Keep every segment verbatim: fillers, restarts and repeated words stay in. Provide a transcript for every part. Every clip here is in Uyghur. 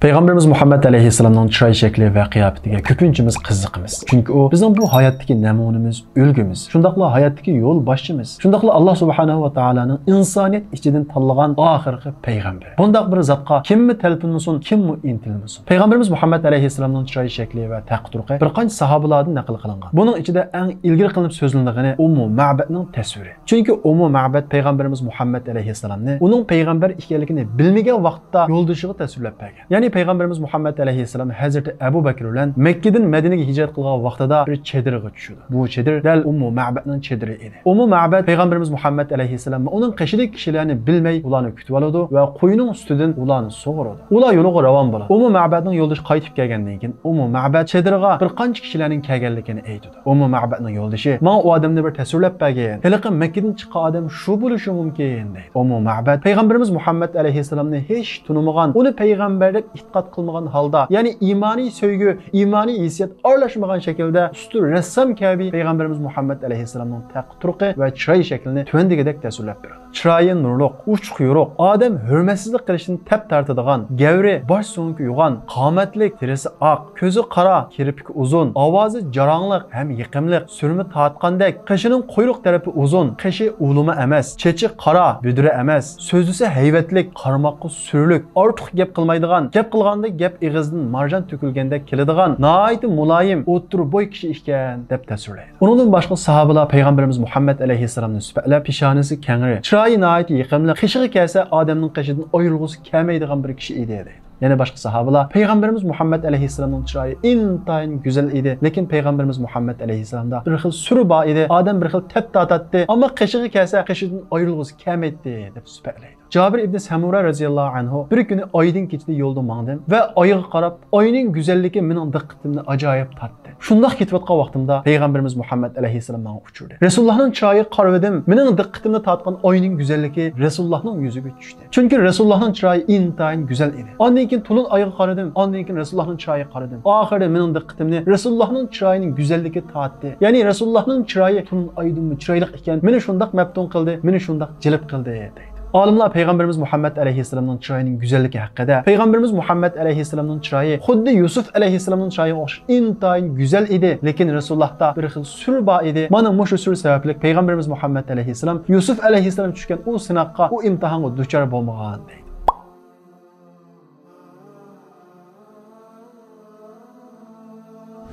پەيغەمبىرىمىز مۇھەممەد ئەلەيھىسسالامنىڭ چىراي شەكلى ۋە قىياپىتىگە كۆپىنچىمىز قىزىقىمىز. چۈنكى ئۇ بىزنىڭ بۇ ھاياتتىكى نەمۇنىمىز، ئۈلگىمىز، شۇنداقلا ھاياتتىكى يول باشچىمىز. شۇنداقلا ئاللا سۇبھانەھۇ ۋە تائالانىڭ ئىنسانىيەت ئىچىدىن تاللىغان ئاخىرقى پەيغەمبىرى. بۇنداق بىر زاتقا كىممۇ تەلپۈنمىسۇن، كىممۇ ئىنتىلمىسۇن. پەيغەمبىرىمىز مۇھەممەد ئەلەيھىسسالامنىڭ چىراي شەكلى ۋە تەقى تۇرقى بىر قانچە ساھابىلاردىن نەقىل قىلىنغان. بۇنىڭ ئىچىدە ئەڭ ئىلگىرى قىلىنىپ سۆزلىنىدىغىنى ئۇممۇ مەبەتنىڭ تەسۋىرى. چۈنكى ئۇممۇ مەبەت پەيغەمبىرىمىز مۇھەممەد ئەلەيھىسسالامنى ئۇنىڭ پەيغەمبەر ئىكەنلىكىنى بىلمىگەن ۋاقىتتا يولدىشىغا تەسۋىرلەپ بەرگەن. يەنى پەيغەمبىرىمىز مۇھەممەد ئەلەيھىسسالام ھەزرىتى ئەبۇ بەكرى بىلەن مەككىدىن مەدىنىگە ھىجرەت قىلغان ۋاقتىدا بىر چېدىرغا چۈشىدۇ. بۇ چېدىر دەل ئۇممۇ مەبەتنىڭ چېدىرى ئىدى. ئۇممۇ مەبەت پەيغەمبىرىمىز مۇھەممەد ئەلەيھىسسالام ۋە ئۇنىڭ قېشىدىكى كىشىلەرنى بىلمەي ئۇلارنى كۈتۈۋالىدۇ ۋە قوينىڭ سۈتىدىن ئۇلارنى سۇغۇرىدۇ. ئۇلار يولىغا راۋان بولىدۇ. ئۇممۇ مەبەتنىڭ يولدىشى قايتىپ كەلگەندىن كېيىن ئۇممۇ مەبەت چېدىرغا بىر قانچە كىشىلەرنىڭ كەلگەنلىكىنى ئېيتىدۇ. ئۇممۇ مەبەتنىڭ يولدىشى، ماڭا ئۇ ئادەمنى بىر تەسۋىرلەپ بەرگىن. ھېلىقى مەككىدىن چىققان ئادەم شۇ بولۇشى مۇمكىن، دەيدۇ. ئۇممۇ مەبەت پەيغەمبىرىمىز مۇھەممەد ئەلەيھىسسالامنى ھېچ تونۇمىغان، ئۇنى پەيغەمبەر دەپ ئېتىقاد قىلمىغان ھالدا، يەنى ئىمانىي سۆيگۈ، ئىمانىي ھېسسىيات ئارىلاشمىغان شەكىلدە ئۇستى رەسسام كەبى پەيغەمبىرىمىز مۇھەممەد ئەلەيھىسسالامنىڭ تەقى تۇرقى ۋە چىراي شەكلىنى تۆۋەندىكىدەك تەسۋىرلەپ بېرىدۇ. چىرايى نۇرلۇق، ئوچۇق يورۇق، ئادەم ھۆرمەتسىزلىك قىلىشتىن تەپ تارتىدىغان، گەۋرى باش سۆڭىكى يوغان، قامەتلىك، تېرىسى ئاق، كۆزى قارا، كىرپىكى ئۇزۇن، ئاۋازى جاراڭلىق ھەم يېقىملىق، سۈرمە تارتقاندەك، قېشىنىڭ قۇيرۇق تەرىپى ئۇزۇن، قېشى ئۇلىما ئەمەس، چېچى قارا، بۈدرە ئەمەس، سۆزلىسە ھەيۋەتلىك، قارىماققا سۈرلۈك، ئارتۇق گەپ قىلمايدىغان، گەپ قىلغاندا گەپ ئېغىزدىن مارجان تۆكۈلگەندەك كېلىدىغان، ناھايىتى مۇلايىم، ئوتتۇرا بوي كىشى ئىكەن، دەپ تەسۋىرلەيدۇ. ئۇنىڭدىن باشقا ساھابىلار پەيغەمبىرىمىز مۇھەممەد ئەلەيھىسسالامنى سۈپەتلەپ، پېشانىسى كەڭرى، چىرايى ناھايىتى يېقىملىق، قېشىغا كەلسە ئادەمنىڭ قېشىدىن ئايرىلغۇسى كەلمەيدىغان بىر كىشى ئىدى، دەيدۇ. يەنە باشقا ساھابىلار پەيغەمبىرىمىز مۇھەممەد ئەلەيھىسسالامنىڭ چىرايى ئىنتايىن گۈزەل ئىدى، لېكىن پەيغەمبىرىمىز مۇھەممەد ئەلەيھىسسالامدا بىر خىل سۈر بار ئىدى، ئادەم بىر خىل تەپ تارتاتتى، ئەمما قېشىغا كەلسە قېشىدىن ئايرىلغۇسى كەلمەيتتى، دەپ سۈپەتلەيدۇ. جابىر ئىبنى سەمۇرە رەزىياللاھۇ ئەنھۇ، بىر كۈنى ئايدىڭ كېچىدە يولدا ماڭدىم ۋە ئايغا قاراپ، ئاينىڭ گۈزەللىكى مېنىڭ دىققىتىمنى ئاجايىپ تارتتى. شۇنداق كېتىۋاتقان ۋاقتىمدا پەيغەمبىرىمىز مۇھەممەد ئەلەيھىسسالام ماڭا ئۇچرىدى. رەسۇلۇللاھنىڭ چىرايىغا قارىۋىدىم، مېنىڭ دىققىتىمنى تارتقان ئاينىڭ گۈزەللىكى رەسۇلۇللاھنىڭ يۈزىگە چۈشتى. چۈنكى رەسۇلۇللاھنىڭ چىرايى ئىنتايىن گۈزەل ئىدى. ئاندىن كېيىن تولۇن ئايغا قارىدىم، ئاندىن كېيىن رەسۇلۇللاھنىڭ چىرايىغا قارىدىم. ئاخىرى مېنىڭ دىققىتىمنى رەسۇلۇللاھنىڭ چىرايىنىڭ گۈزەللىكى تارتتى. يەنى رەسۇلۇللاھنىڭ چىرايى تولۇن ئايدىنمۇ چىرايلىق ئىكەن، مېنى شۇنداق مەپتۇن قىلدى، مېنى شۇنداق جەلپ قىلدى، دەيدۇ. ئالىملار پەيغەمبىرىمىز مۇھەممەد ئەلەيھىسسالامنىڭ چىرايىنىڭ گۈزەللىكى ھەققىدە، پەيغەمبىرىمىز مۇھەممەد ئەلەيھىسسالامنىڭ چىرايى خۇددى يۈسۈپ ئەلەيھىسسالامنىڭ چىرايىغا ئوخشاش ئىنتايىن گۈزەل ئىدى، لېكىن رەسۇلۇللاھتا بىر خىل سۈر بار ئىدى. مانا مۇشۇ سۈر سەۋەبلىك پەيغەمبىرىمىز مۇھەممەد ئەلەيھىسسالام يۈسۈپ ئەلەيھىسسالام چۈشكەن ئۇ سىناققا، ئۇ ئىمتىھانغا دۇچار بولمىغان، دەيدۇ.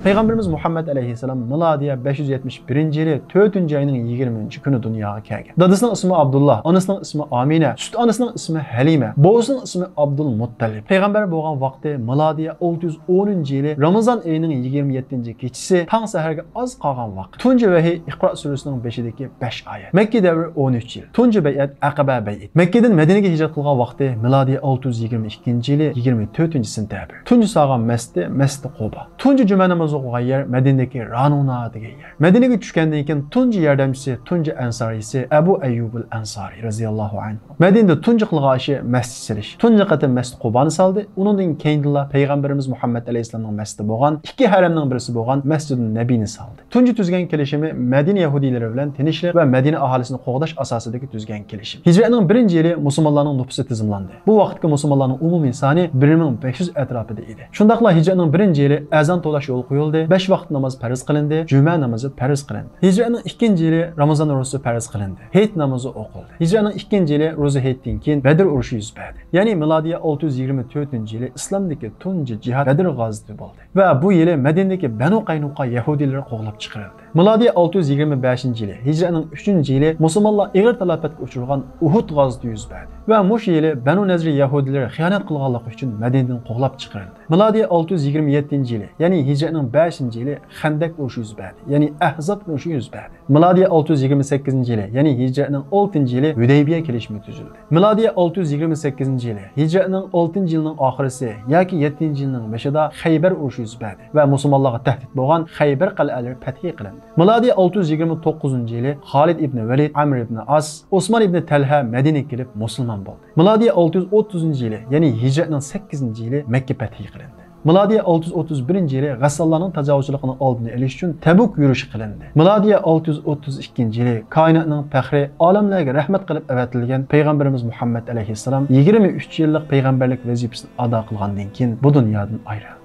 پەيغەمبىرىمىز مۇھەممەد ئەلەيھىسسالام مىلادىيە بەش يۈز يەتمىش بىرىنچى يىلى تۆتىنچى ئاينىڭ يىگىرمىنچى كۈنى دۇنياغا كەلگەن. دادىسىنىڭ ئىسمى ئابدۇللا، ئانىسىنىڭ ئىسمى ئامىنە، سۈت ئانىسىنىڭ ئىسمى ھەلىمە، بوۋىسىنىڭ ئىسمى ئابدۇلمۇتتەلىپ. پەيغەمبەر بولغان ۋاقتى مىلادىيە ئالتە يۈز ئونىنچى يىلى رامىزان ئېيىنىڭ يىگىرمە يەتتىنچى كېچىسى، تاڭ سەھەرگە ئاز قالغان ۋاقىت. تۇنجى ۋەھىي ئىقرا سۈرىسىنىڭ بېشىدىكى بەش ئايەت. مەككە دەۋرى ئون ئۈچ يىل. تۇنجى بەيئەت ئەقەبە بەيئىتى. مەككىدىن مەدىنىگە ھىجرەت قىلغان ۋاقتى مىلادىيە ئالتە يۈز يىگىرمە ئىككىنچى يىلى يىگىرمە تۆتىنچى سېنتەبىر. تۇنجى سالغان مەسچىتى مەسچىتى قۇبا. تۇنجى جۈمە نامىزى ئوقۇغان يەر مەدىنىدىكى رانۇنا دېگەن يەر. مەدىنىگە چۈشكەندىن كېيىن تۇنجى ياردەمچىسى، تۇنجى ئەنسارىيسى ئەبۇ ئەييۇبۇل ئەنسارى رەزىياللاھۇ ئەنھۇ. مەدىنىدە تۇنجى قىلغان ئىشى مەسچىت سېلىش. تۇنجى قېتىم مەسچىت قۇبانى سالدى. ئۇنىڭدىن كېيىندىنلا پەيغەمبىرىمىز مۇھەممەد ئەلەيھىسسالامنىڭ مەسچىتى بولغان، ئىككى ھەرەمنىڭ بىرسى بولغان مەسجىدۇن نەبىنى سالدى. تۇنجى تۈزگەن كېلىشىمى مەدىنە يەھۇدىيلىرى بىلەن تىنچلىق ۋە مەدىنە ئاھالىسىنى قوغداش ئاساسىدىكى تۈزگەن كېلىشىم. ھىجرەتنىڭ بىرىنچى يىلى مۇسۇلمانلارنىڭ نوپۇسى تىزىملاندى. بۇ ۋاقىتتىكى مۇسۇلمانلارنىڭ ئومۇمىي سانى بىر مىڭ بەش يۈز ئەتراپىدا ئىدى. شۇنداقلا ھىجرەتنىڭ بىرىنچى يىلى ئەزان توۋلاش يولغا قويۇلدى، بەش ۋاقىت ناماز پەرز قىلىندى، جۈمە نامىزى پەرز قىلىندى. ھىجرەتنىڭ ئىككىنچى يىلى رامىزان روزىسى پەرز قىلىندى، ھېيت نامىزى ئوقۇلدى. ھىجرەتنىڭ ئىككىنچى يىلى روزى ھېيتتىن كېيىن بەدر ئۇرۇشى يۈز بەردى. يەنى مىلادىيە ئالتە يۈز يىگىرمە تۆتىنچى يىلى ئىسلامدىكى تۇنجى جىھاد بەدر غازىۋىتى بولدى. ۋە بۇ يىلى مەدىنىدىكى بەنۇ قاينۇقا يەھۇدىيلىرى قوغلاپ چىقىرىلدى. مىلادىيە ئالتە يۈز يىگىرمە بەشىنچى يىلى، ھىجرەتنىڭ ئۈچىنچى يىلى مۇسۇلمانلار ئېغىر تالاپەتكە ئۇچرىغان ئۇھۇد غازىۋىتى يۈز بەردى. ۋە مۇشۇ يىلى بەنۇ نەزىر يەھۇدىيلىرى خىيانەت قىلغانلىقى ئۈچۈن مەدىنىدىن قوغلاپ چىقىرىلدى. مىلادىيە ئالتە يۈز يىگىرمە يەتتىنچى يىلى، يەنى ھىجرەتنىڭ بەشىنچى يىلى خەندەك ئۇرۇشى يۈز بەردى. يەنى ئەھزاب ئۇرۇشى يۈز بەردى. مىلادىيە ئالتە يۈز يىگىرمە سەككىزىنچى يىلى، يەنى ھىجرەتنىڭ ئالتىنچى يىلى ھۈدەيبىيە كېلىشىمى تۈزۈلدى. مىلادىيە ئالتە يۈز يىگىرمە سەككىزىنچى يىلى، ھىجرەتنىڭ ئالتىنچى يىلىنىڭ ئاخىرىسى ياكى يەتتىنچى يىلىنىڭ بېشىدا خەيبەر ئۇرۇشى يۈز بەردى ۋە مۇسۇلمانلارغا تەھدىت بولغان خەيبەر قەلئەلىرى پەتھى قىلىندى. مىلادىيە ئالتە يۈز يىگىرمە توققۇزىنچى يىلى خالىد ئىبنى ۋەلىد، ئەمر ئىبنى ئاس، ئوسمان ئىبنى تەلھە مەدىنىگە كېلىپ مۇسۇلمان بولدى. مىلادىيە ئالتە يۈز ئوتتۇزىنچى يىلى، يەنى ھىجرەتنىڭ سەككىزىنچى يىلى مەككە پەتھى قىلىندى. مىلادىيە ئالتە يۈز ئوتتۇز بىرىنچى يىلى غەسسانلارنىڭ تاجاۋۇزچىلىقىنىڭ ئالدىنى ئېلىش ئۈچۈن تەبۇك يۈرۈشى قىلىندى. مىلادىيە ئالتە يۈز ئوتتۇز ئىككىنچى يىلى كائىناتنىڭ پەخرى، ئالەملەرگە رەھمەت قىلىپ ئەۋەتىلگەن پەيغەمبىرىمىز مۇھەممەد ئەلەيھىسسالام يىگىرمە ئۈچ يىللىق پەيغەمبەرلىك ۋەزىپىسىنى ئادا قىلغاندىن كېيىن بۇ دۇنيادىن ئايرىلدى.